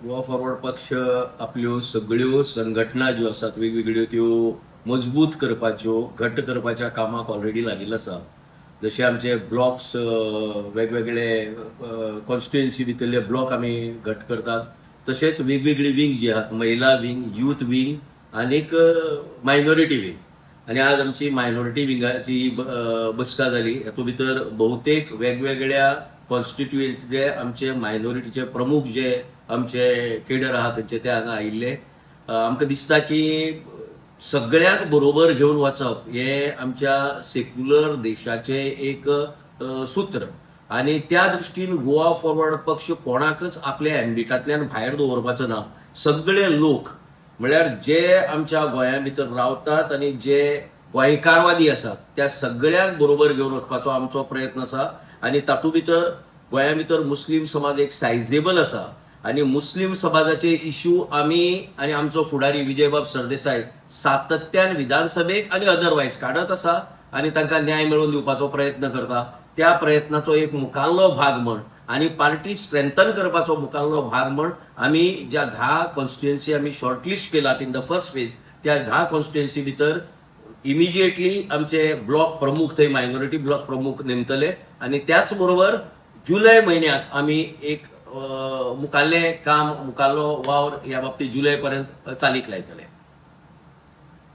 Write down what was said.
Goa forward पक्ष आपल्यो सगळ्यो संघटना ज्यो आसात वेगवेगळ्यो त्यो मजबूत करपाच्यो, घट्ट करपाच्या कामाक ऑलरेडी लागिल्लो आसा. जशे आमचे ब्लॉक्स, वेगवेगळे कॉन्स्टिट्युएन्सी भितरले ब्लॉक आमी घट करतात, तशेंच वेगवेगळी विंग जी आहात, महिला विंग, यूथ विंग आनीक मायनॉरिटी विंग. आनी आज आमची मायनॉरिटी विंगाची बसका जाली. हातूंत भितर बहुतेक वेगवेगळ्या कॉन्स्टिट्युएंटचे आमचे मायनॉरिटीचे प्रमुख जे आमचे केडर आहा तेंचे ते हांगा आयिल्ले. आमकां दिसता की सगळ्यांक बरोबर घेवन वचप हे आमच्या सेक्युलर देशाचें एक सूत्र आनी त्या दृश्टीन गोवा फॉरवर्ड पक्ष कोणाकच आपल्या एम्बिटांतल्यान भायर दवरपाचो ना. सगळे लोक म्हळ्यार जे आमच्या गोंया भितर रावतात आनी जे गोंयकारवादी आसात त्या सगळ्यांक बरोबर घेवन वचपाचो आमचो प्रयत्न आसा. आनी तातूंत भितर गोंया भितर मुस्लीम समाज एक सायजेबल आसा आनी मुस्लीम समाजाचे इश्यू आमी आनी आमचो फुडारी विजयबाब सरदेसाय सातत्यान विधानसभेक आनी अदरवायज काडत आसा आनी तांकां न्याय मेळोवन दिवपाचो प्रयत्न करता. त्या प्रयत्नाचो एक मुखाल्लो भाग म्हण आनी पार्टी स्ट्रेंथन करपाचो मुखाल्लो भाग म्हण आमी ज्या 10 कॉन्स्टिट्युएन्सी आमी शॉर्टलिस्ट केलात इन the first phase, त्या 10 कॉन्स्टिट्युएन्सी भितर इमिजिएटली आमचे ब्लॉक प्रमुख थंय मायनॉरिटी ब्लॉक प्रमुख नेमतले आनी त्याच बरोबर जुलय म्हयन्याक आमी एक मुखाल्लें काम, मुखाल्लो वावर ह्या बाबतीत जुलय पर्यंत चालीक लायतले.